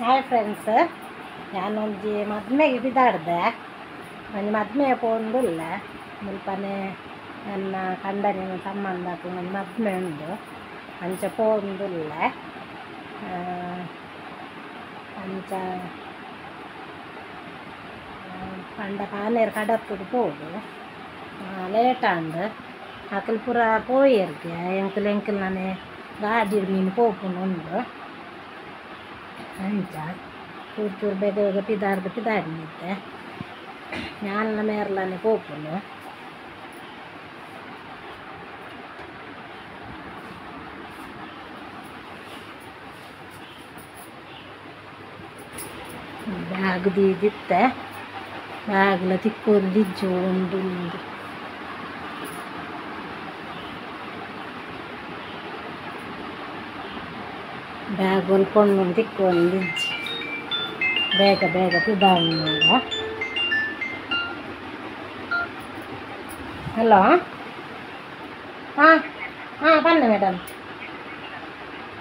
Hi friends, ನಾನೊಂಜಿ ಮದ್ಮೆಗೆ ಬಿದಾಡ್ದೆ. ಒಂಜಿ ಮದ್ಮೆ ಪೋಂದುಲ್ಲ ಮುಲ್ಪನೆ ನನ್ನ ಕಂಡನಿನ ಸಂಬಂಧಕ್ಕೆ ಒಂಜಿ ಮದ್ಮೆ ಉಂಡು, ಅಂಚ ಪೋಂದುಲ್ಲ. ಅಂಚ ಪಂಡ ಪಾನೇರು ಕಡತ್ತದು ಪೋದು ಲೇಟ್ ಆಂಡ್ ಅಕಲ್ ಪೂರ ಪೋಯೆರ್ಗೆ ಎಂಕಲ್ ಎಂಕಲ್ ನಾನೇ ಗಾಡಿ ಮೀನು ಪೋಪುನು ಉಂಡು. ಅಂಚ ಚೂರು ಚೂರು ಬೇಗ ಬೇಗ ಪಿದಾರ್ದು ಪಿದಾಡಿನಿತ್ತೆ ഞാനുള്ള മേറിലാണ് പോക്കുന്നു. ಬ್ಯಾಗ್ ದೀದಿತ್ತೆ, ಬ್ಯಾಗ್ಲ ತಿಕ್ಕೊಂದಿಜ್ಜು ಉಂಡು. ಬ್ಯಾಗ್ ಹೊಲ್ಕೊಂಡು ತಿಕ್ಕೊಂದಿಜ್ಜಿ ಬೇಗ ಬೇಗ ಪಿದಾಡಿನಾಗ. ಹಲೋ, ಹಾಂ ಹಾಂ ಬನ್ನಿ ಮೇಡಮ್.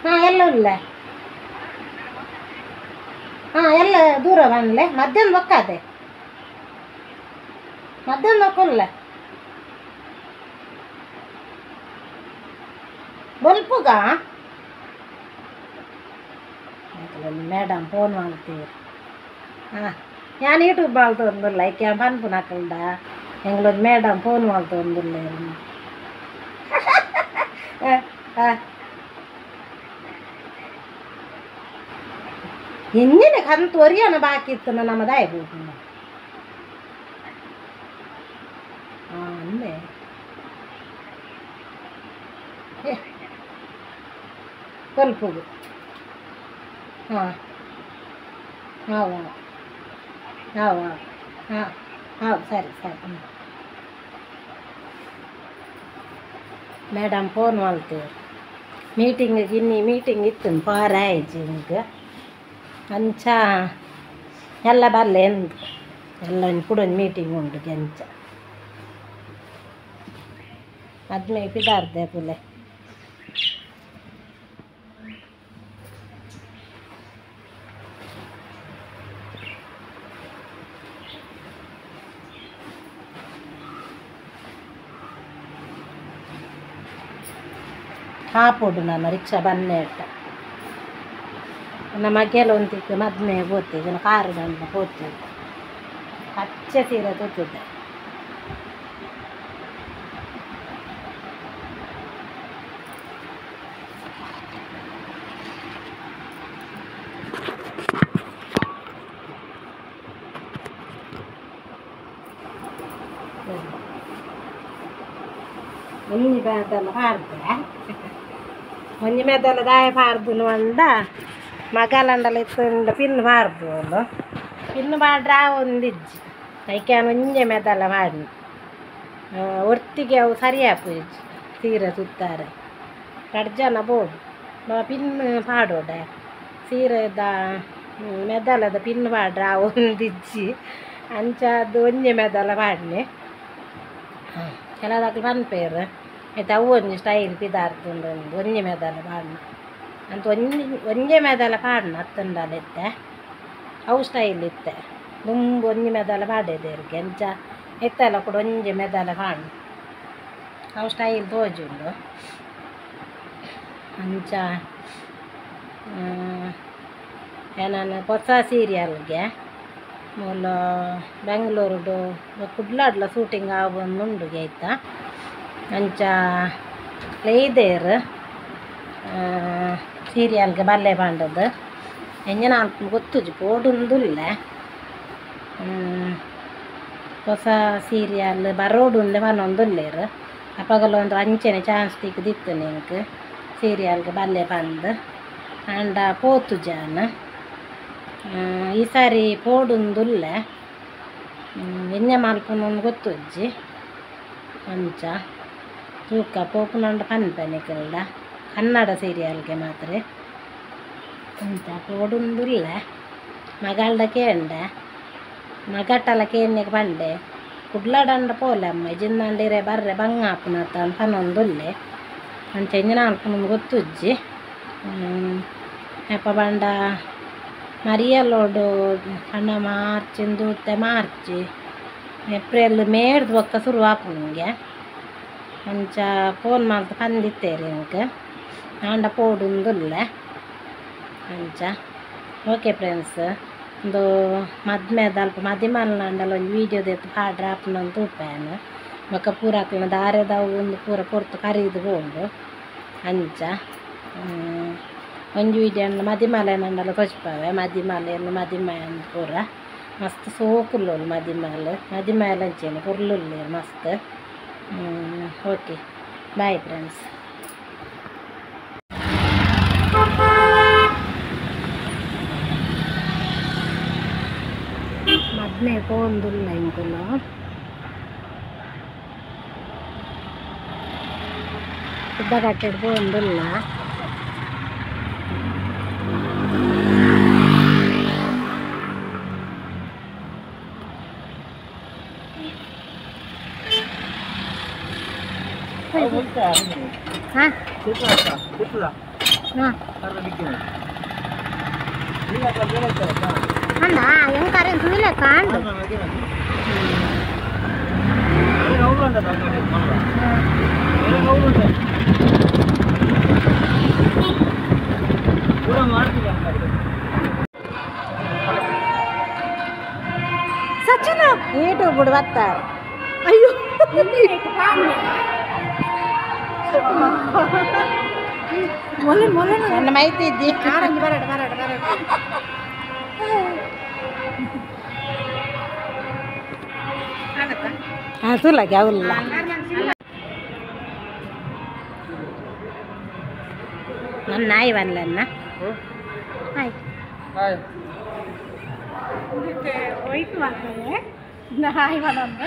ಹಾಂ ಎಲ್ಲ ಇಲ್ಲ, ಹಾಂ ಎಲ್ಲ ದೂರ ಬನ್ನಲೆ. ಮಧ್ಯಾಹ್ನ ಬೊಕ್ಕಾದೆ, ಮಧ್ಯಾಹ್ನ ಬೊಕ್ಕಲ್ಲ ಬೊಲ್ಪುಗ ಮೇಡಮ್ ಫೋನ್ ಮಾಡ್ತೀರಿ. ಹಾಂ ഞാൻ ಯೂಟ್ಯೂಬ್ ಮಾಡ್ತೊಂದುಲ್ಲ ಐಕೆ ಪನ್ಪುನಕಲ್ಡ ಎಂಗ್ಲೊಂದು ಮೇಡಮ್ ಫೋನ್ ಮಾಡ್ತೊಂದುಲ್ಲ. ಎಂಜಿನ ಕಂತು ಒರಿಯನ ಬಾಕಿ ಇತ್ತು ನಮ್ಮ ದಾಯ ಹೋಗುನು. ಹಾಂ ಅಂದೆ ಕೊಲ್ಪುಗು. ಹಾಂ ಹಾಂ ಹಾಂ ಹಾಂ ಹಾಂ ಸರಿ ಸರಿ. ಮೇಡಮ್ ಫೋನ್ ಮಾಡ್ತೀವಿ. ಮೀಟಿಂಗ್ ಇನ್ನಿ ಮೀಟಿಂಗ್ ಇತ್ತು ಪಾರ ಆಯ್ತು ನಿಮ್ಗೆ. ಅಂಚ ಎಲ್ಲ ಬರಲೆ ಎಂದು ಎಲ್ಲ ಕೂಡ ಒಂದು ಮೀಟಿಂಗ್ ಉಂಟು ಅಂಚ ಮದ್ಮೆ ಪಿದಾರ್ದೆ ಪುಲೆ. ಕಾಪೋಡು ನಾನು ರಿಕ್ಷಾ ಬನ್ನೇಟ ನಮ್ಮ ಕೆಲವೊಂದಿಕ್ಕೆ ಮದ್ಮೆ ಹೋಗ್ತೀವಿ, ಕಾರು ಬಂದು ಹೋಗ್ತೀವಿ. ಪಚ್ಚೆ ಸೀರೆ ತೊತ್ತಿದ್ದೆ. ಒಂಜಿ ಮೆದಲ ಪಾಡ್ದೆ, ಒಂಜಿ ಮೆದಲ ದಾಯ ಪಾಡ್ದು ಅಂಡ ಮಗಲಂಡಲ ಇತ್ತುಂಡ ಪಿನ್ನು ಪಾಡ್ದು ಪಿನ್ನು ಪಾಡ್ರೆ ಆ ಒಂದಿಜ್ಜಿ ಐಕೆ ಒಂಜೆ ಮೆದಲ ಪಾಡ್ನಿ ಒಟ್ಟಿಗೆ ಅವು ಸರಿಯಾಪು ಇಜ್ಜಿ ಸೀರೆ ಸುತ್ತಾರೆ ರಡ್ಡು ಜನ ಬೋಡು ಪಿನ್ನು ಪಾಡೋಡೆ ಸೀರೆದ ಮೆದಲದ ಪಿನ್ನು ಪಾಡ್ರೆ ಆ ಒಂದಿಜ್ಜಿ ಅಂಚ ಅದು ಒಂಜೆ ಮೆದಲ ಪಾಡ್ನಿ. ಕೆಲದಾಕ್ಲು ಪನ್ಪೇರು ಆಯ್ತು ಅವು ಒಂಜಿ ಸ್ಟೈಲ್ ಪಿದಾರ್ತುಂಡು ಒಂದು ಒಂಜಿ ಮೆದಲ ಪಾಡ್ನ ಅಂತ ಒಂಜಿ ಒಂಜೆ ಮೆದಲ ಪಾಡ್ನ ಅತ್ತಂಡಲ ಇತ್ತೆ ಅವು ಸ್ಟೈಲ್ ಇತ್ತೆ ದುಂಬು ಒಂಜಿ ಮೆದಲ ಪಾಡೇದೇರಿಗೆ ಅಂಚ ಎತ್ತಲ ಕೂಡ ಒಂಜಿ ಮೆದಲ ಪಾಡ್ನ ಅವು ಸ್ಟೈಲ್ ತೋಜುಂಡು. ಅಂಚ ಏನಾನ ಹೊಸ ಸೀರಿಯಲ್ಗೆ ಮೂಲ ಬೆಂಗಳೂರುಡು ಕುಡ್ಲಾಡ್ಲ ಶೂಟಿಂಗ್ ಆವೊಂದುಂಡು ಆಯ್ತಾ. ಅಂಚ ಲೇದೇರು ಸೀರಿಯಲ್ಗೆ ಬಲ್ಲೆ ಪಾಂಡದು ಎಂಜಿನ ಅಲ್ಪ ಗೊತ್ತುಜಿ ಪೋಡುಂದುಲ್ಲ ಹೊಸ ಸೀರಿಯಲ್ ಬರೋಡುಂದೆ ಪನೊಂದುಲ್ಲೇರು ಅಪಗಲ ಒಂದು ಅಂಚನೆ ಚಾನ್ಸ್ ತಿಕ್ಕದಿತ್ತು ನಿಂಗೆ ಸೀರಿಯಲ್ಗೆ ಬಲ್ಲೆ ಪಂದು ಆಂಡ ಪೋತು ಜಾನ ಈ ಸಾರಿ ಪೋಡುಂದುಲ್ಲ ಎಣ್ಣೆ ಮಲ್ಪುನೊಂದು ಗೊತ್ತುಜ್ಜಿ. ಅಂಚ ತೂಕ ಪೋಪುನಂಡ ಪನ್ಪೆನಿಕಲ್ಡ ಕನ್ನಡ ಸೀರಿಯಲ್ಗೆ ಮಾತ್ರ ಅಂಚ ಪೋಡುಂದುಲ್ಲ. ಮಗಳ್ದ ಕೇಂಡ ಮಗಟ್ಟಲ ಕೇನ್ಯಗೆ ಪಂಡೆ ಕುಡ್ಲಾಡಂಡ ಪೋಲಮ್ಮ ಜಿನ್ನಂಡಿರೆ ಬರ್ರೆ ಬಂಗಾಪುನತ್ತ ಪನೊಂದುಲ್ಲೆ ಅಂಚ ಇಂಜಿನ ಅಲ್ಪುನೊಂದು ಗೊತ್ತುಜ್ಜಿ. ಅಪ್ಪ ಬಂಡ ಮರಿಯಲೋಡು ಪಂಡ ಮಾರ್ಚ್ ಇಂದೂತೆ ಮಾರ್ಚ್ ಏಪ್ರಿಲ್ ಮೇಡ್ದು ಬೊಕ್ಕ ಶುರು ಆಪುಂಡು ಅಂಚ ಫೋನ್ ಮಲ್ತ್ ಪಂದಿತ್ತೇರು ಎಂಕ್ ಆಂಡ ಪೋಡುಂದುಲ್ಲೆ ಅಂಚ ಓಕೆ ಫ್ರೆಂಡ್ಸ್ ಉಂದು ಮದ್ಮೆದ ಅಲ್ಪ ಮದಿಮಲ್ನಾಂಡಲ ಒಂಜಿ ವೀಡಿಯೋ ದೆತ್ತ್ ಪಾಡ್ರೆ ಆಪುಂಡು ತೂಪೇನು ಬೊಕ್ಕ ಪೂರ ಅಕ್ಲೆನ ದಾರೆದವು ಉಂದು ಪೂರ ಪೊರ್ತು ಕರೀದ್ ಪೋಂಡು ಅಂಚ ಒಂಜಿ ವೀಡಿಯೋ ಮದಿಮಲೆನಂಡಲ ತೋಜ್ಪಾವೆ ಮದಿಮಲೆನ್ ಮದಿಮಯನ್ ಪೂರ ಮಸ್ತ್ ಸೋಕುಲ್ಲೋಲು ಮದಿಮಲ್ ಮದಿಮಯಲ್ ಅಂಚೆನೆ ಪೊರ್ಲುಲ್ಲೆರ್ ಮಸ್ತ್ ಓಕೆ ಬಾಯ್ ಫ್ರೆಂಡ್ಸ್. ಮದ್ಮೆ ಪೋವೊಂದುಲ್ಲ ಎಂಕುಲು ಕುಡ್ಡಕಟ್ಟೆಡ್ ಪೋವೊಂದುಲ್ಲ. ಹಾಂ ಹಾಂ ಅಣ್ಣ ಎಂಕಾರೆ ತೂಯಿಲೆ ಕಾಂಡು ಸಚಿನ್ ಯೂಟ್ಯೂಬ್ ಬರ್ತಾರೆ. ಅಯ್ಯೋ ಮೊಲೆ ಮೊಲೆ ನನ್ನ ಮೈತಿ ಇದ್ದಿ ಬರಡ ಬರಡ ಬರಡ ತೂಲಕ್ಕೆ ಅವಲ್ಲ ನನ್ನ ನಾಯಿ ಬನ್ಲನ್ನ ಹಾಯ್ ಹಾಯ್ ಹೋಯ್ತು ಮಾಡ್ತಾರೆ ನಾಯಿ ಬನ್ನ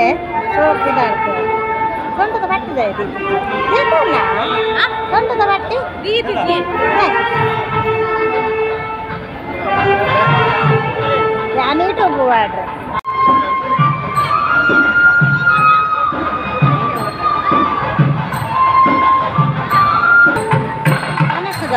ಎಡ್ಡೆ ಸೋಕಿದಾಡ್ತು ಸೊಂಟದ ಬಟ್ಟಿದ ಇದು ಸೊಂಟದ ಬಟ್ಟಿ ನೀಟು ವಾಡ್ರೆ ಅನಿಸ್ತದ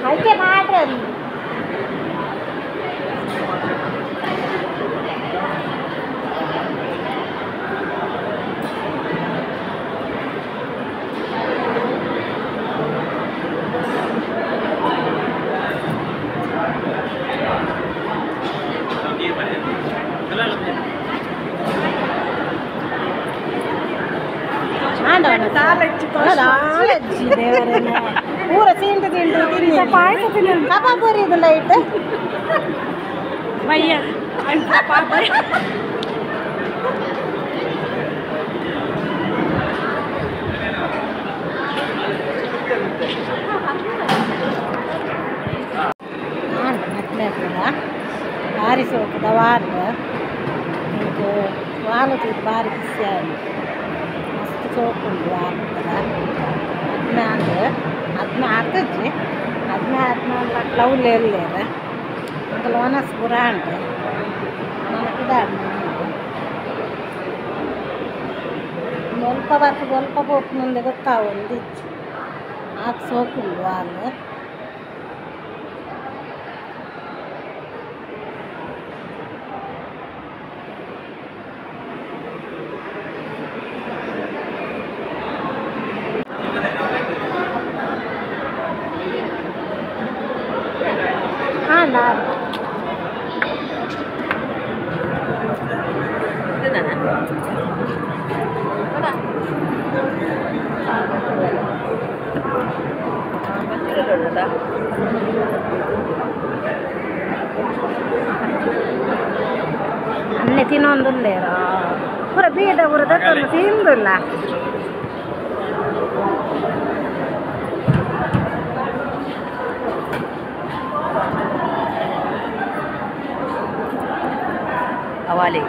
అయితే మాట్లాడు ಪೂರ ತಿಂದು ತಿಂದು ತಿಂದು ಕಬಾಬ್ ಬರೀದು ಲೈಟ್ ಭಯ್ಯ ಮಕ್ಕಳ ಭಾರಿ ಸೋಕದ ವಾರ ವಾಲ ಭಾರಿ ಖುಷಿ ಆಯ್ತು ಮಸ್ತ್ ಸೋಕುಂಡು ವಾರ ಹದಿನಾಲ್ಕು ಅದನ್ನ ಹಾಕಿದ್ವಿ ಅದನ್ನ ಆದ್ಮೇಲೆ ಲವ್ಲಿ ಎಲ್ಲೇರ ಅಂಕಲ್ ಒನಸ್ ಪೂರ ಅಂಡು ನನಕಿದಾಡು ಸ್ವಲ್ಪ ಬರ್ತದೆ ಸ್ವಲ್ಪ ಪೋಪು ಮುಂದೆ ಗೊತ್ತಾವೊಂದಿತ್ತು ಆತ್ ಸೋಕುಂಡು ವಾಲು ಅನ್ನೆ ತಿನ್ನೊಂದುಲ್ಲೇರ ಪೂರ ಬೀಡ ಪೂರ ದತ್ತೊಂದು ತಿಂದುಲ್ಲ ಹವಾಲೆ